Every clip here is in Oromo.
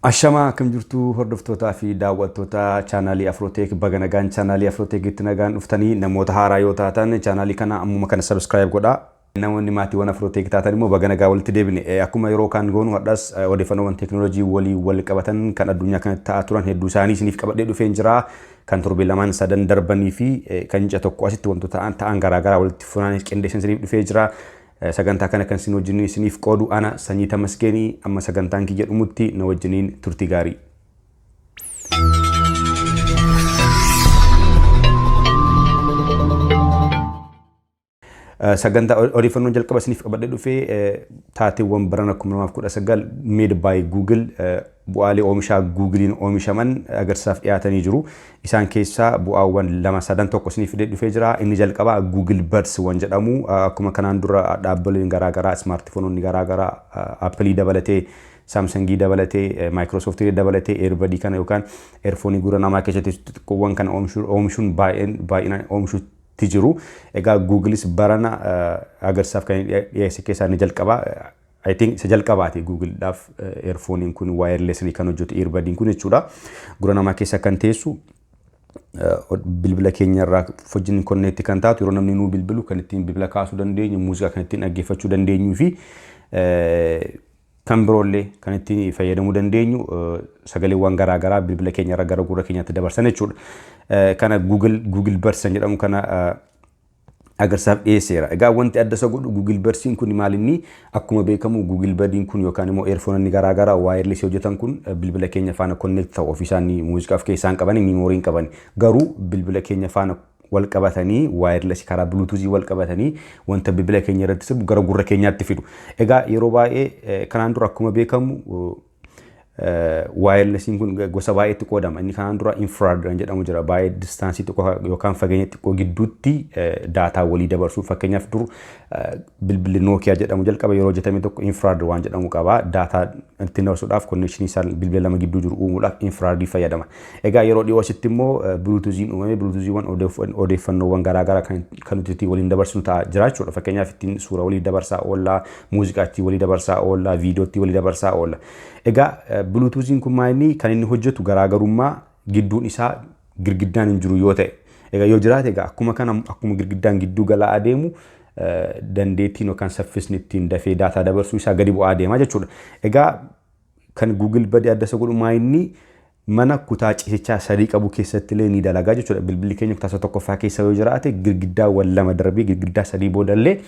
Ashamaa, akkam jirtu hordoftootaa fi daawwattoota chaanaalii Afrooteek? Baga nagaan chaanaalii Afrooteekitti nagaan dhuftanii. Namoota haaraa yoo taatan chaanaalii kana ammuma kana subscribe godhaa. Namoonni maatiiwwan Afrooteek taatan immoo baga nagaa walitti deebine. Akkuma yeroo kaan goonu har'as odeeffannoowwan teekinooloojii walii wal qabatan kan addunyaa kanatti ta'aa turan hedduu isaanii isiniif qabadhee dhufeen jira. Kan torbee lamaan sadan darbanii fi kan ji'a tokko asitti wantoota ta'an ta'an garaagaraa walitti funaanee qindeessan isiniif dhufee jira. Sagantaa kana kan isin wajjiniin isiniif qoodu ana Sanyii Tamasgeenii. Amma sagantaan kiyya dhumutti na wajjiniin turtii gaarii. Sagantaa odeeffannoon jalqaba isiniif qabadhee dhufee taateewwan barana 2019 made by Google, bu'aalee oomishaa Google'n oomishaman agarsiisaaf dhiyaatanii jiru. Isaan keessaa bu'aawwan lama sadan tokko isiniif fidee dhufee jira. Inni jalqabaa Google Buds waan jedhamu. Akkuma kanaan dura dhaabbileen garaagaraa, ismaartifoononni garaagaraa, Appleii dabalatee, Samsungii dabalatee, Microsoftii dabalatee, earbudii kana yookaan earfoonii gurra namaa keessatti xixiqqoowwan kana oomishuun baay'een baay'inaan oomishuutti jiru. Egaa Googleis barana agarsiisaaf kan dhiyeesse keessaa inni jalqabaa. I think isa jalqabaati Googleedhaaf earfooniin kun, wirelessly kan hojjetu earbudiin kun jechuudha. Gurra namaa keessa kan teessu, bilbila keenya irraa wajjin connect kan taatu, yeroo namni nuu bilbilu kan ittiin bilbila kaasuu dandeenyu, muuziqaa kan ittiin dhaggeeffachuu dandeenyuu fi kan biroollee kan ittiin fayyadamuu dandeenyu, sagaleewwan garaagaraa bilbila keenya irraa gara gurra keenyaatti dabarsan jechuudha. Kana Google Buds jedhamu kana agarsiisaaf dhiyeesseera. Egaa wanti adda isa godhu Google Budsiin kun maal inni? Akkuma beekamu Google Budiin kun yookaan immoo earfoononni garaagaraa wireless hojjetan kun bilbila keenya faana connect ta'u. Ofii isaanii muuziqaa of keessaa hin qabani, memory hin qaban. Garuu bilbila keenya faana wal qabatanii, wireless karaa bluetoothii wal qabatanii, wanta bilbila keenya irratti sirbu gara gurra keenyaatti fidu. Egaa yeroo baay'ee kanaan dura akkuma beekamu wirelessiin kun gosa baay'eetti qoodama. Inni kanaan dura infrared kan jedhamu jira. Baay'ee distanceii xiqqoo yookaan fageenya xiqqoo gidduutti daataa walii dabarsu. Fakkeenyaaf dur bilbilli Nokia jedhamu jalqaba yeroo hojjetame tokko infrared waan jedhamu qaba. Daataa ittiin dabarsuudhaaf, connectionii isaa bilbila lama gidduu jiru uumuudhaaf infrared fayyadama. Egaa yeroo dhiyoo asitti immoo bluetoothiin uumame. Bluetoothiiwwan odeeffannoowwan garaagaraa kan nuti ittiin waliin dabarsinu ta'a jira jechuudha. Fakkeenyaaf ittiin suura walii dabarsaa oolla, muuziqaa ittiin walii dabarsaa oolla, viidiyoo ittiin walii dabarsaa oolla. Egaa bluetoothiin kun maal kan inni hojjetu? Garaagarummaa gidduun isaa girgiddaan hin jiru yoo ta'e. Egaa yoo jiraate, egaa akkuma kana akkuma girgiddaan gidduu galaa adeemu dandeettiin yookaan saffisni ittiin dafee daataa dabarsuu isaa gadi bu'aa adeema jechuudha. Egaa kan Google Budii adda isa godhu maa inni? Mana kutaa ciisichaa sadii qabu keessatti illee ni dalagaa jechuudha. Bilbilli keenya kutaa tokkoffaa keessa yoo jiraate, girgiddaawwan lama darbee girgiddaa sadii boodallee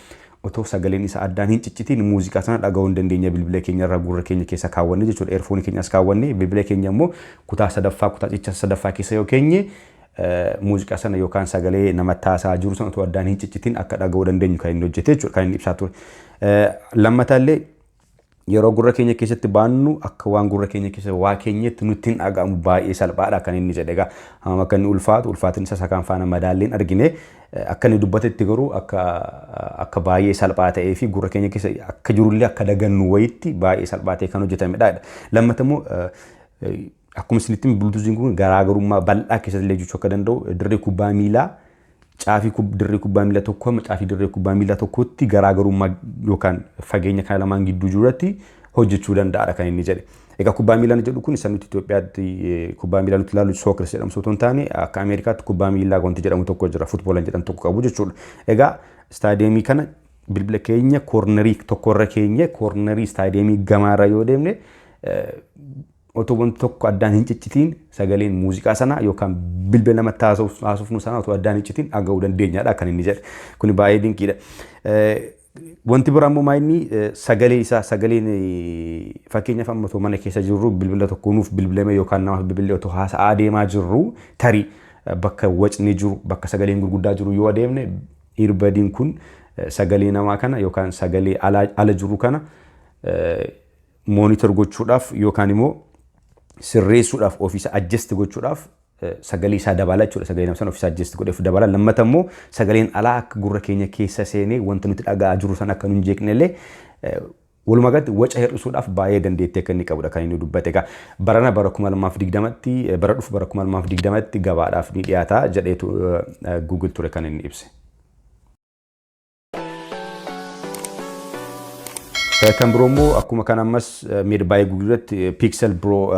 otoo sagaleen isaa addaan hin ciccitiin muuziqaa sana dhaga'uu hin dandeenya, bilbila keenya irraa gurra keenya keessa kaawwanne jechuudha. Earphoneii keenyas kaawwanne, bilbila keenya immoo kutaa sadaffaa, kutaa ciichaa sadaffaa keessa yoo keenye, muuziqaa sana yookaan sagalee namatti haasaa jiru sana otoo addaan hin ciccitiin akka dhaga'uu dandeenyu kan inni hojjete jechuudha, kan inni ibsaa ture. Lammataallee yeroo gurra keenya keessatti baannu akka waan gurra keenya keessa waa keenyatti nutti hin dhaga'amu, baay'ee salphaadha kan inni jedhe. Egaa hamma akka inni ulfaatu, ulfaatinni isaa kan faana madaalleen argine. Akka inni dubbatetti garuu akka baay'ee salphaa ta'ee fi gurra keenya keessa akka jirullee akka dagannu wayitti baay'ee salphaa ta'e kan hojjetamedha. Lammata immoo akkuma isinitti bluetoothiin kun garaagarummaa bal'aa keessatti illee jechuu akka danda'u, dirree kubbaa miilaa caafii dirree kubbaa miilaa tokko hamma caafii dirree kubbaa miilaa tokkotti garaagarummaa yookaan fageenya kana lamaan gidduu jirutti hojjechuu danda'aadha kan inni jedhe. Egaa kubbaa miilaa jedhu kun isa nuti Itoophiyaatti kubbaa miilaa nuti ilaallu soccer jedhamu osoo hin taane, akka Ameerikaatti kubbaa miilaa wanti jedhamu tokko jira, footballan jedhamu tokko qabu jechuudha. Egaa istaadiyeemii kana bilbila keenya cornerii tokkorra keenya, cornerii istaadiyeemii gamaarra yoo deemne, otoo wanti tokko addaan hin ciccitiin sagaleen muuziqaa sana yookaan bilbila namatti haasofnu sana otoo addaan hin ciccitiin dhaga'uu dandeenyaadha kan inni jedhe. Kuni baay'ee dinqiidha. Wanti biraa immoo maayinni sagalee isaa, sagaleen fakkeenyaaf amma otoo mana keessa jirru bilbila tokko nuuf bilbilame yookaan namaaf bilbilee otoo haasa'aa deemaa jirru, tarii bakka wacni jiru, bakka sagaleen gurguddaa jiru yoo adeemne, earbudiin kun sagalee namaa kana yookaan sagalee ala jiru kana monitor gochuudhaaf yookaan immoo sirreessuudhaaf, ofiisa adjust gochuudhaaf sagalee isaa dabala jechuudha. Sagalee nama sana ofiisa adjust godheef dabala. Lammata immoo sagaleen alaa akka gurra keenya keessa seenee wanta nuti dhaga'aa jiru sana akka nu hin jeeqne illee, walumaa galatti waca hir'isuudhaaf baay'ee dandeettii akka inni qabudha kan inni dubbate. Egaa barana bara 2020tti, bara dhufu bara 2020tti gabaadhaaf ni dhiyaata jedheetu Google ture kan inni ibse. Kan biroo immoo akkuma kan ammas made by Google irratti Pixel Pro,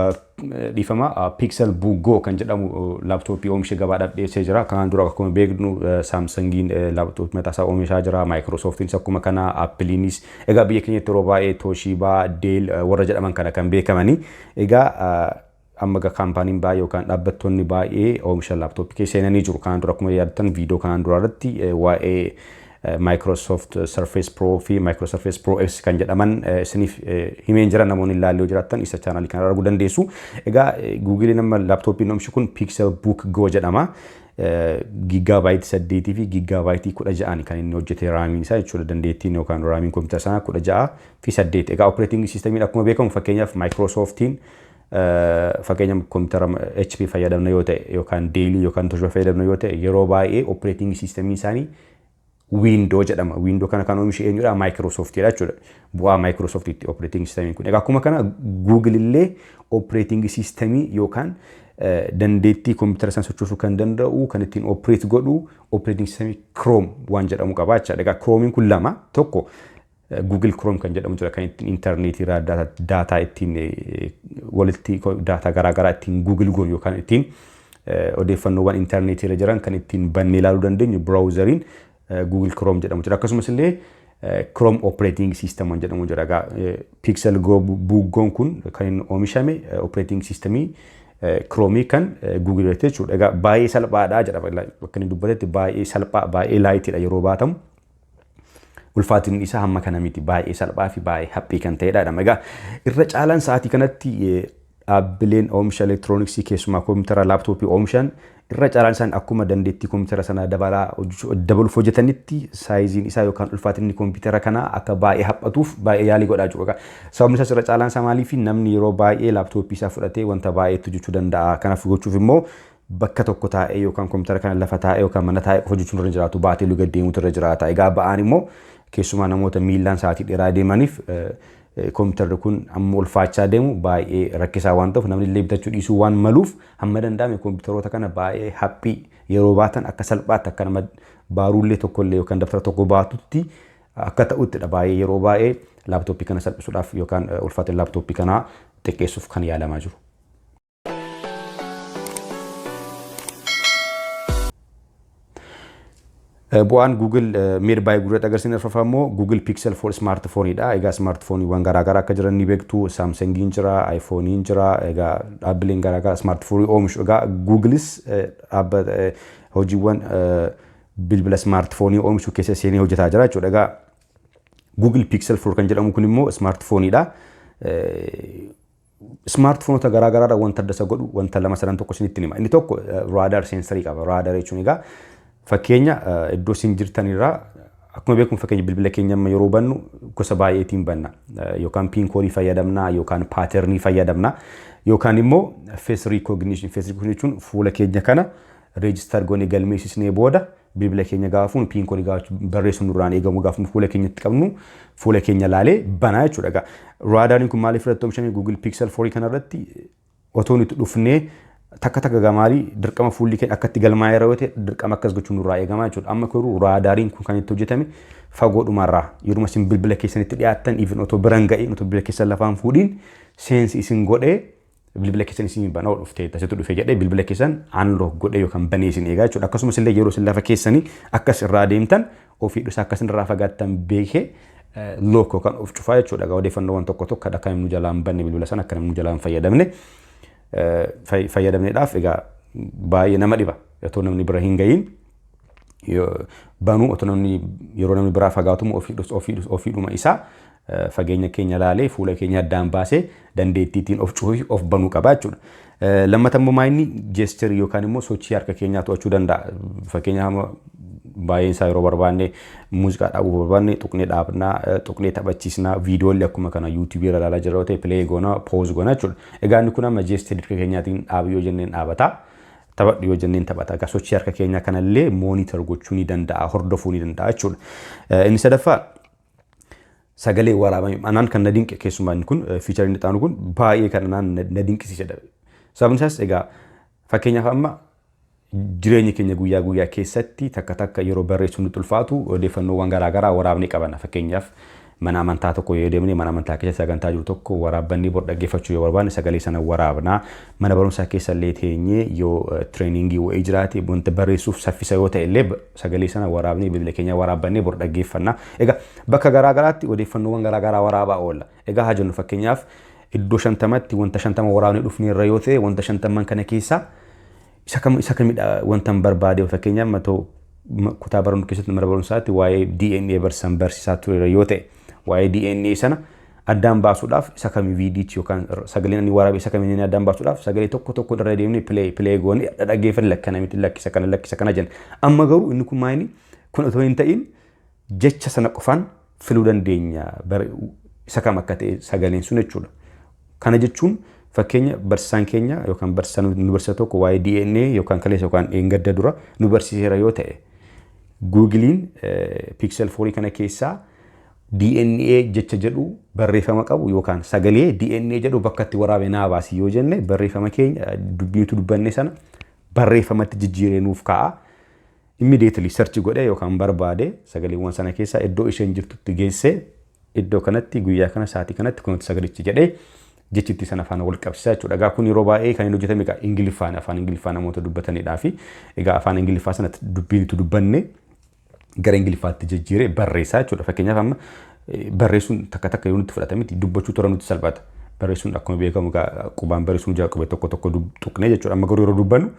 dhiifama, Pixel Book Go kan jedhamu laaptooppii oomisha gabaadhaaf dhiyeessee jira. Kanaan dura akkuma beeknu Samsungiin laaptooppii mataa isaa oomishaa jira. Microsoftiinis akkuma kana, Appleiinis. Egaa biyya keenyatti yeroo baay'ee Toshiba, Dell warra jedhaman kana kan beekamanii. Egaa amma kaampaaniin baay'ee yookaan dhaabbattoonni baay'ee oomisha laaptooppii keessa seenanii jiru. Kanaan dura akkuma yaadatan viidiyoo kanaan dura irratti waa'ee Microsoft Surface Pro fi Microsoft Surface Pro X kan jedhaman isiniif himeen jira. Namoonni ilaallee yoo jiraattan isa chaanaalii kana arguu dandeessu. Egaa Google'n amma laaptooppiin oomishu kun Pixel Book Go jedhama. Giigaabaayiti 8 fi giigaabaayiti 16 kan inni hojjete RAMiin isaa jechuudha, dandeettiin yookaan RAMiin kompiitara sanaa 16 fi 8. Egaa operating systemiin akkuma beekamu, fakkeenyaaf Microsoftiin, fakkeenya kompiitara HP fayyadamna yoo ta'e yookaan Dell yookaan Toshiba fayyadamna yoo ta'e, yeroo baay'ee operating systemii isaanii Window jedhama. Window kana kan oomishe eenyudha? Microsoftidha jechuudha. Bu'aa Microsoftitti operating systemiin kun. Egaa akkuma kana Google illee operating systemii yookaan dandeettii kompiitara sana sochoosuu kan danda'u kan ittiin operate godhu operating systemii Chrome waan jedhamu qaba jechaadha. Egaa Chromein kun lama, tokko Google Chrome kan jedhamu jira, kan ittiin intarneetii irraa daataa ittiin walitti, daataa garaagaraa ittiin Google goonu yookaan ittiin odeeffannoowwan intarneetii irra jiran kan ittiin bannee ilaaluu dandeenyu browseriin Google Chrome jedhamu jira. Akkasumas illee Chrome Operating System waan jedhamu jira. Egaa Pixel Book Goon kun kan inni oomishame operating systemii Chrome kan Google irratti jechuudha. Egaa baay'ee salphaadha jedha. Bakka inni dubbatetti baay'ee salphaa, baay'ee lightiidha yeroo baatamu. Ulfaatinni isaa hamma kana miti, baay'ee salphaa fi baay'ee haphii kan ta'edha. Egaa irra caalaan sa'aatii kanatti dhaabbileen oomisha elektirooniksii, keessumaa kompiitara laaptooppii oomishan, irra caalaan isaan akkuma dandeettii kompiitara sanaa dabalaa dabaluuf hojjetanitti sizeiin isaa yookaan ulfaatinni kompiitara kanaa akka baay'ee haphatuuf baay'ee yaalii godhaa jiru. Sababni isaas irra caalaan isaa maaliif namni yeroo baay'ee laaptooppii isaa fudhatee wanta baay'eetti hojjechuu danda'a. Kanaaf gochuuf immoo bakka tokko taa'ee yookaan kompiitara kana lafa taa'ee yookaan mana taa'ee qofa hojjechuun irra jiraatu, baatee luga deemuutu irra jiraata. Egaa ba'aan immoo keessumaa namoota miillaan sa'aatii dheeraa deemaniif kompiitarri kun amma ulfaachaa deemu baay'ee rakkisaa waan ta'uuf, namni illee bitachuu dhiisuu waan maluuf, hamma danda'ame kompiitaroota kana baay'ee haphii, yeroo baatan akka salphaatti, akka nama baaruullee tokkollee yookaan dabtara tokko baatutti akka ta'uttidha baay'ee yeroo baay'ee laaptooppii kana salphisuudhaaf yookaan ulfaatina laaptooppii kanaa xiqqeessuuf kan yaalamaa jiru. Bu'aan Google made by Google agarsiisni arfaffaa immoo Google Pixel 4 smartphone dha. Egaa smartphoneiiwwan garaagaraa akka jiran ni beektu. Samsungiin jira, iPhoneiin jira. Egaa dhaabbileen garaagaraa smartphone oomishu. Egaa Googleis dhaabbata hojiiwwan bilbila smartphone oomishuu keessa seenee hojjetaa jira jechuudha. Egaa Google Pixel 4 kan jedhamu kun immoo smartphoneiidha. Smartphoneota garaagaraadha wanta adda isa godhu wanta lama sadan tokko isinitti hima. Inni tokko radar sensorii qaba. Radar jechuun egaa fakkeenya iddoo isin jirtanirraa, akkuma beekamu, fakkeenya bilbila keenya amma yeroo bannu gosa baay'eetiin banna. Yookaan pin codeii fayyadamna yookaan patternii fayyadamna yookaan immoo face recognition. Face recognition jechuun fuula keenya kana register goonee galmeessisnee booda bilbila keenya gaafa fuunu pin codeii gaafa barreessuun nurraan eegamu, gaafa fuula keenyatti qabnu fuula keenya laalee banaa jechuudha. Egaa radariin kun maaliif irratti oomishame Google Pixel 4 kanarratti? Otoo nuti dhufnee takka takka gamaalii dirqama fuulli keenya akkatti galmaa'ee yeroo ta'e dirqama akkas gochuun nurraa eegamaa jechuudha. Amma garuu radariin kun kan itti hojjetame fagoodhumarraa yeruma isin bilbila keessanitti dhiyaattan, even otoo biran ga'iin, otoo bilbila keessan lafaan fuudhiin sense isin godhee bilbila keessan isin banaa dhuftee tasitu dhufe jedhee bilbila keessan unlock godhee yookaan banee isin eegaa jechuudha. Akkasumas illee yeroo isin lafa keessanii akkas irraa deemtan ofii dhusa akkas irraa fagaattan beekee lock yookaan of cufaa jechuudha. Odeeffannoowwan tokko tokko akka namni jalaa hin banne, bilbila sana akka namni jalaa hin fayyadamne fayyadamneedhaaf. Egaa baay'ee nama dhiba otoo namni bira hin ga'iin banuu, otoo namni yeroo namni biraa fagaatumu ofiidhuma isaa fageenya keenya laalee fuula keenya addaan baasee dandeettiitiin of cufuu fi of banuu qaba jechuudha. Lammata immoo maayinni gestureii yookaan immoo sochii harka keenyaa to'achuu danda'a. Fakkeenyaaf baay'een isaa yeroo barbaanne muuziqaa dhaabuu barbaanne tuqnee dhaabnaa, tuqnee taphachiisnaa, viidiyoolee akkuma kana YouTubeii irra ilaalaa jirra yoo ta'e play goona, pause goona jechuudha. Egaa inni kun amma gestureii harka keenyaatiin dhaabu yoo jenneen dhaabata. Taphadhu yoo jenneen taphata. Egaa sochii harka keenyaa kanallee monitor gochuu ni danda'a, hordofuu ni danda'a jechuudha. Inni sadaffaa sagalee waraabame. Anaan kan na dinqe keessumaa inni kun, featureiin inni xaanu kun baay'ee kan anaan na dinqisiisedha. Sababni isaas egaa fakkeenyaaf amma jireenya keenya guyyaa guyyaa keessatti takka takka yeroo barreessuun nutti ulfaatu odeeffannoowwan garaagaraa waraabnee qabanna. Fakkeenyaaf Mana amantaa tokko yoo deemne, mana amantaa keessa sagantaa jiru tokko waraabbannee bor dhaggeeffachuu yoo barbaanne, sagalee sana waraabnaa. Mana barumsaa keessa illee teenyee yoo trainingii wayii jiraate, wanta barreessuuf saffisa yoo ta'e illee, sagalee sana waraabnee bilbila keenya waraabbannee bor dhaggeeffannaa. Egaa bakka garaa garaatti odeeffannoowwan garaa garaa waraabaa oolla. Egaa haa jennu, fakkeenyaaf iddoo 50tti wanta 50 waraabnee dhufneerra yoo ta'e, wanta 50n kana keessaa isa kam isa kamidha wanta hin barbaade? Fakkeenyaaf matoo kutaa barnoota keessatti, mana barumsaatti waa'ee DNA barsiisan barsiisaa tureera yoo ta'e, waa'ee DNA sana addaan baasuudhaaf isa kamii viidiyichi yookaan sagaleen inni waraabe isa kamii inni addaan baasuudhaaf sagalee tokko tokko irra deemnee play play goonee dhaggeeffanne, lakkana miti, lakkisa kana, lakkisa kana jenna. Amma garuu inni kun maayini kun otoo hin ta'in jecha sana qofaan filuu dandeenya isa kam akka ta'e sagaleen sun jechuudha. Kana jechuun fakkeenya barsiisaan keenya yookaan barsiisaan nu barsiisa tokko waa'ee DNA yookaan kaleessa yookaan dheengadda dura nu barsiiseera yoo ta'e, Googleiin Pixel 4 kana keessaa DNA jecha jedhu barreeffama qabu yookaan sagalee DNA jedhu bakka itti waraabe naa baasi yoo jenne, barreeffama keenya dubbiitu dubbanne sana barreeffamatti jijjiiree nuuf kaa'a. Immediately search godhee yookaan barbaade sagaleewwan sana keessaa iddoo isheen jirtutti geessee, iddoo kanatti, guyyaa kana, sa'aatii kanatti kunuutti sagalichi jedhee jechitti sana faana wal qabsiisaa jechuudha. Egaa kun yeroo baay'ee kan inni hojjetame egaa Ingiliffaan, afaan Ingiliffaa namoota dubbatanidhaa fi egaa afaan Ingiliffaa sana dubbiinitu dubbanne gara Ingiliffaatti jijjiiree barreessaa jechuudha. Fakkeenyaaf amma barreessuun takka takka yoo nutti fudhata miti, dubbachuu tola nutti salphata. Barreessuun akkuma beekamu egaa qubaan barreessuun jira, qubee tokko tokko tuqnee jechuudha. Amma garuu yeroo dubbannu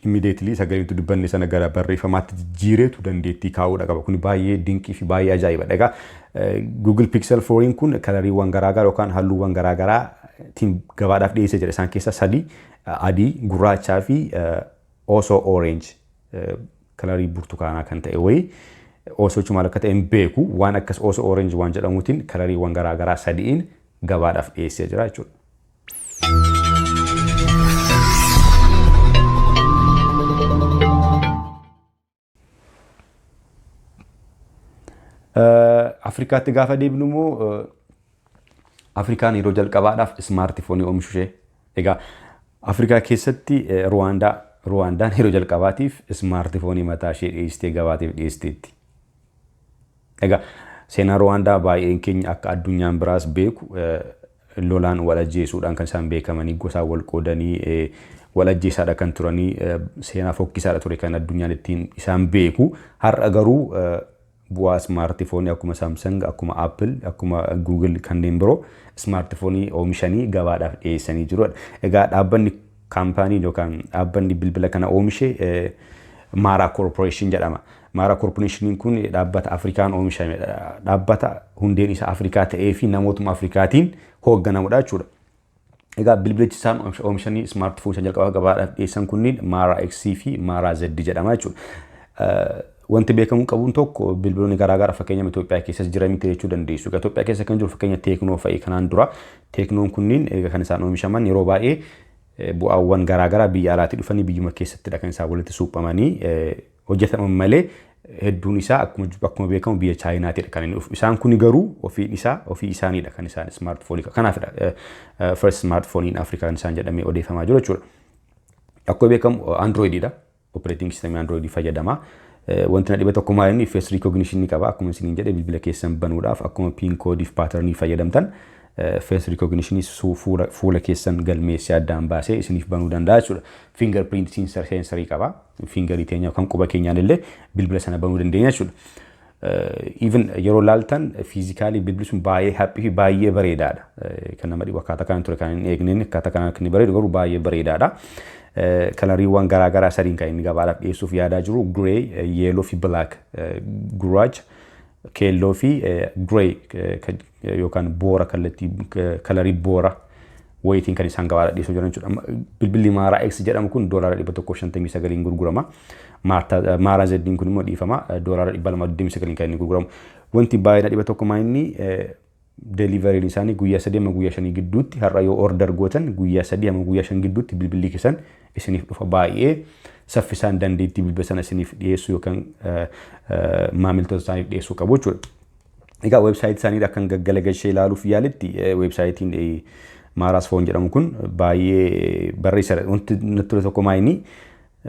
immediately sagalee nuti dubbanne sana gara barreeffamaatti jijjiireetu dandeettii kaa'uudha qaba. Kun baay'ee dinqii fi baay'ee ajaa'ibadha. Egaa Google Pixel 4 kun coloriiwwan garaagaraa yookaan halluuwwan garaagaraatiin gabaadhaaf dhiyeessee jira. Isaan keessaa sadii: adii, gurraachaa fi osoo orange, colorii burtukaanaa kan ta'e wayii. Osoo jechuun maal akka ta'e hin beeku, waan akkas osoo orange waan jedhamuutiin coloriiwwan garaagaraa sadiin gabaadhaaf dhiyeessee jira jechuudha. Afrikaatti gaafa deebinu immoo, Afrikaan yeroo jalqabaadhaaf smartphoneii oomishuu ishee. Egaa Afrikaa keessatti Ruwaandaan yeroo jalqabaatiif smartphoneii mataa ishee dhiyeessitee gabaatiif dhiyeessiteetti. Egaa seenaa Ruwaandaa baay'een keenya akka addunyaan biraas beeku, lolaan wal ajjeesuudhaan kan isaan beekamanii, gosaan wal qoodanii wal ajjeesaadha kan turanii, seenaa fokkisaadha ture kan addunyaan ittiin isaan beeku. Har'a garuu bu'aa smartphoneii akkuma Samsung, akkuma Apple, akkuma Google kanneen biroo smartphoneii oomishanii gabaadhaaf dhiyeessanii jiru. Egaa dhaabbanni kaampaanii yookaan dhaabbanni bilbila kana oomishe Mara Corporation jedhama. Mara Corporationiin kun dhaabbata Afrikaan oomishame, dhaabbata hundeen isaa Afrikaa ta'ee fi namootuma Afrikaatiin hoogganamudha jechuudha. Egaa bilbilichi isaan oomishanii smartphoneii isaan jalqabaa gabaadhaaf dhiyeessan kunniin Mara X fi Mara Z jedhama jechuudha. Wanti beekamuu qabuun tokko, bilbiloonni garaagaraa fakkeenya Itoophiyaa keessas jira miti jechuu dandeessu. Egaa Itoophiyaa keessa kan jiru fakkeenya Tecno fa'i. Kanaan dura Tecnoon kunniin egaa kan isaan oomishaman yeroo baay'ee bu'aawwan garaagaraa biyya alaatii dhufanii biyyuma keessattidha kan isaan walitti suphamanii hojjetaman malee, hedduun isaa akkuma beekamu biyya Chaayinaatiidha kan inni dhufu. Isaan kun garuu ofiin isaa ofii isaaniidha kan isaan smartphoneii kanaafidha first smartphone in Africa kan isaan jedhamee odeeffamaa jiru jechuudha. Akkuma beekamu Androidiidha. Operating system Androidii fayyadama. Wanti na dhibe tokko maal, inni face recognition ni qaba. Akkuma isiniin jedhe, bilbila keessan banuudhaaf akkuma pin codeii fi patternii fayyadamtan, face recognition fuula keessan galmeessee addaan baasee isiniif banuu danda'a jechuudha. Fingerprint sensorii qaba. Fingerii teenya yookaan quba keenyaan illee bilbila sana banuu dandeenya jechuudha. Even yeroo laaltan physically bilbilli sun baay'ee haphii fi baay'ee bareedaadha. Kan nama dhibu akkaataa kanaan ture kan hin eegneen, akkaataa kanaan kan inni bareedu garuu baay'ee bareedaadha. Coloriiwwan garaagaraa sadiin kan inni gabaadhaaf dhiyeessuuf yaadaa jiru: grey, yellow fi black, gurraacha, keelloo fi grey yookaan boora, kallattii colorii boora wayitiin kan isaan gabaadhaaf dhiyeessuu jiran jechuudha. Bilbilli Mara X jedhamu kun $159n gurgurama. Mara Z'n kun immoo, dhiifama, $229n kan inni gurguramu. Wanti baay'ee na dhiba tokko maa, inni deliveryn isaanii guyyaa 3 hamma guyyaa 5 gidduutti. Har'a yoo order gootan, guyyaa 3 hamma guyyaa 5 gidduutti bilbilli keessan isiniif dhufa. Baay'ee saffisaan dandeettii bilbila sana isiniif dhiyeessuu yookaan maamiltoota isaaniif dhiyeessuu qabu jechuudha. Egaa websiteii isaanii akkan gaggalagalchee ilaaluuf yaaletti, websiteiin Mara's Phone jedhamu kun baay'ee barreessaadha. Wanti natti tole tokko maa, inni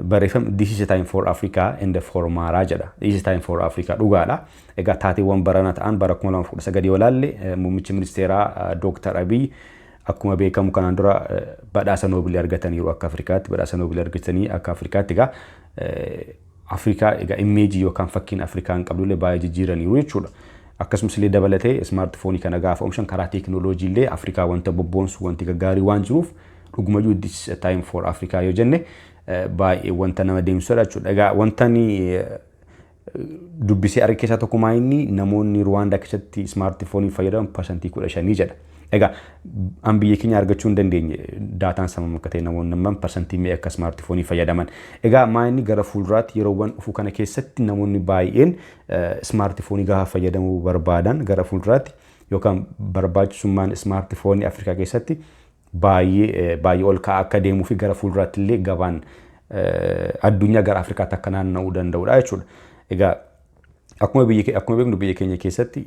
Barreeffamni "This is a time for Africa and for Mara" jedha. This is time for Africa dhugaadha. Egaa taateewwan barana ta'an bara 2019 yoo ilaalle, muummichi ministeeraa Dooktar Abiy akkuma beekamu kanaan dura badhaasa Noobilii argataniiru. Akka Afrikaatti badhaasa Noobilii argatanii, akka Afrikaatti egaa Afrikaa egaa image yookaan fakkiin Afrikaan qabdullee baay'ee jijjiiraniiru jechuudha. Akkasumas illee dabalatee smartphone kana gaafa oomishan karaa teekinooloojii illee Afrikaa wanta bobboonsu, wanti gaggaarii waan jiruuf, dhugumayyuu "this is a time for Africa" yoo jenne baay'ee wanta nama deemsisudha jechuudha. Egaa wanta ni dubbisee arge keessaa tokko maa inni namoonni Ruwaandaa keessatti smartphone fayyadaman 15% jedha. Egaa an biyya keenya argachuu hin dandeenye daataan samam akka ta'e, namoonni amman parsantii meeqa akka smartphone fayyadaman. Egaa maa inni gara fuulduraatti yeroowwan dhufu kana keessatti namoonni baay'een smartphone gaafa fayyadamuu barbaadan, gara fuulduraatti yookaan barbaachisummaan smartphone Afrikaa keessatti baay'ee baay'ee ol ka'aa akka deemuu fi gara fuulduraatti illee gabaan addunyaa gara Afrikaatti akka naanna'uu danda'udha jechuudha. Egaa akkuma beeknu biyya keenya keessatti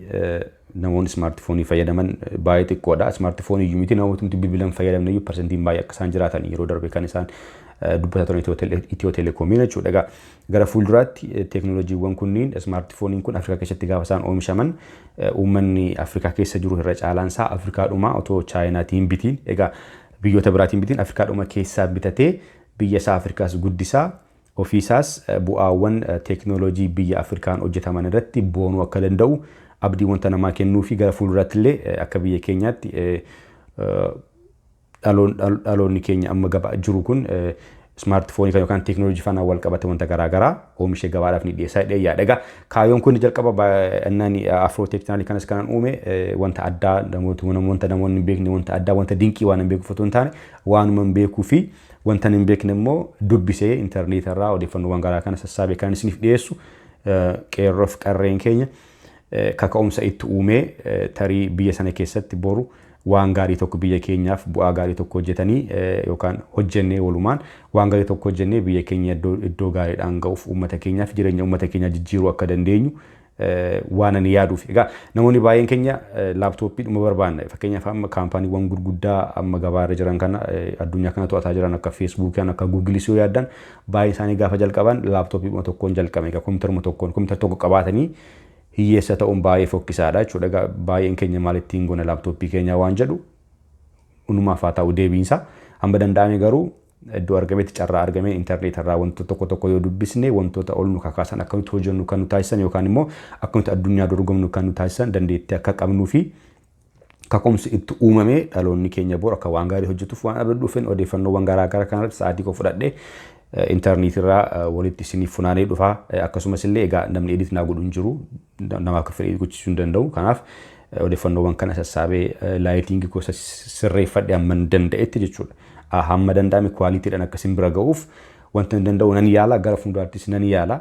namoonni smartphone fayyadaman baay'ee xiqqoodha. Smartphone iyyuu miti, namootni bilbilan fayyadamne iyyuu parsantiin baay'ee akka isaan jiraatan yeroo darbe kan isaan dubbataa turan Itiyoo Teelekoomiin jechuudha. Egaa gara fuulduraatti teekinooloojiiwwan kunniin, smartphoneiin kun Afrikaa keessatti gaafa isaan oomishaman, uummanni Afrikaa keessa jiru irra caalaan isaa Afrikaadhuma otoo Chaayinaatiin bitiin, egaa biyyoota biraatiin bitiin, Afrikaadhuma keessaa bitatee biyya isaa Afrikaas guddisaa, ofiisaas bu'aawwan teekinooloojii biyya Afrikaan hojjetaman irratti boonuu akka danda'u abdii wanta namaa kennuu fi gara fuulduraatti illee akka biyya keenyaatti dhaloonni keenya amma gabaa jiru kun smartphone kan yookaan teekinooloojii faana wal qabate wanta garaagaraa oomishee gabaadhaaf ni dhiyeessaa jedhee yaada. Egaa kaayyoon kun jalqaba innaan Afrootech channel kanas kanan uume wanta addaa wanta namoonni hin beekne, wanta addaa, wanta dinqii waan hin beekuuf otoo hin taane, waanuma hin beekuu fi wanta hin beekne immoo dubbisee intarneetarraa irraa odeeffannoowwan garaa kana sassaabee kan isiniif dhiyeessu, qeerroof qarreen keenya kaka'umsa itti uumee tarii biyya sana keessatti boru waan gaarii tokko biyya keenyaaf bu'aa gaarii tokko hojjetanii yookaan hojjennee, walumaan waan gaarii tokko hojjennee biyya keenya iddoo gaariidhaan ga'uuf, uummata keenyaaf jireenya uummata keenyaa jijjiiruu akka dandeenyu waan ani yaaduuf. Egaa namoonni baay'een keenya laaptooppii dhuma barbaanna. Fakkeenyaaf amma kaampaaniiwwan gurguddaa amma gabaarra jiran kana, addunyaa kana to'ataa jiran, akka Feesbuukii, akka Guugilis yoo yaaddan, baay'een isaanii gaafa jalqaban laaptooppii dhuma tokkoon jalqabe. Egaa kompiitaruma tokkoon, kompiitara tokko qabaatanii hiyyeessa ta'uun baay'ee fokkisaadha jechuudha. Egaa baay'een keenya maal ittiin goona laaptooppii keenya waan jedhu unumaaf haa ta'u deebiinsa. Hamma danda'ame garuu iddoo argametti, carraa argamee intarneet irraa wantoota tokko tokko yoo dubbisne, wantoota ol nu kakaasan, akka nuti hojjennu kan nu taasisan yookaan immoo akka nuti addunyaa dorgomnu kan nu taasisan, dandeettii akka qabnuu fi kaka'umsi itti uumamee dhaloonni keenya bor akka waan gaarii hojjetuuf waan abdadhuufin odeeffannoowwan garaa garaa kanarratti sa'aatii koo fudhadhee intarneet irraa walitti isiniif funaanee dhufaa. Akkasumas illee egaa namni edit naa godhu hin jiru, nama akka fedhe gochiisuu hin danda'u. Kanaaf odeeffannoowwan kana sassaabee lighting gosa sirreeffadhe hamma danda'etti jechuudha. Hamma danda'ame qualitydhaan akkasin bira ga'uuf wanta hin danda'u nan yaala, gara fuulduraattis nan yaala.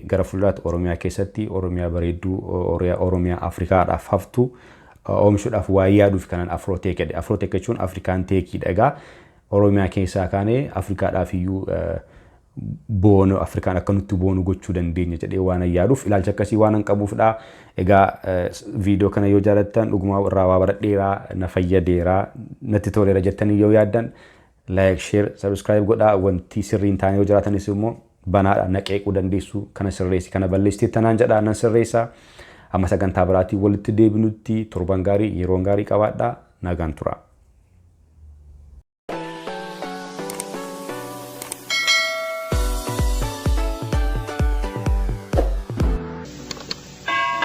Gara fuulduraatti Oromiyaa keessatti Oromiyaa bareedduu, Oromiyaa Afrikaadhaaf haftu oomishuudhaaf waa yaaduuf kanan Afrooteek jedhe. Afrooteek jechuun Afrikaan techiidha. Egaa Oromiyaa keessaa kaanee Afrikaadhaaf iyyuu boonu, Afrikaan akka nutti boonu gochuu dandeenya jedhee waan yaaduuf, ilaalcha akkasii waan qabuufidha. Egaa viidiyoo kana yoo jaalattan, dhugumaa irraa waa baradheeraa, na fayyadeeraa, natti toleera jettanii yoo yaaddan, like, share, subscribe godhaa. Wanti sirrii hin taane yoo jiraatanis immoo banaadha, na qeequu dandeessu. Kana sirreessi, kana balleessitee tanaan jedhaa, nan sirreessaa. Amma sagantaa biraatiin walitti deebinutti torban gaarii, yeroon gaarii qabaadhaa, nagaan tura.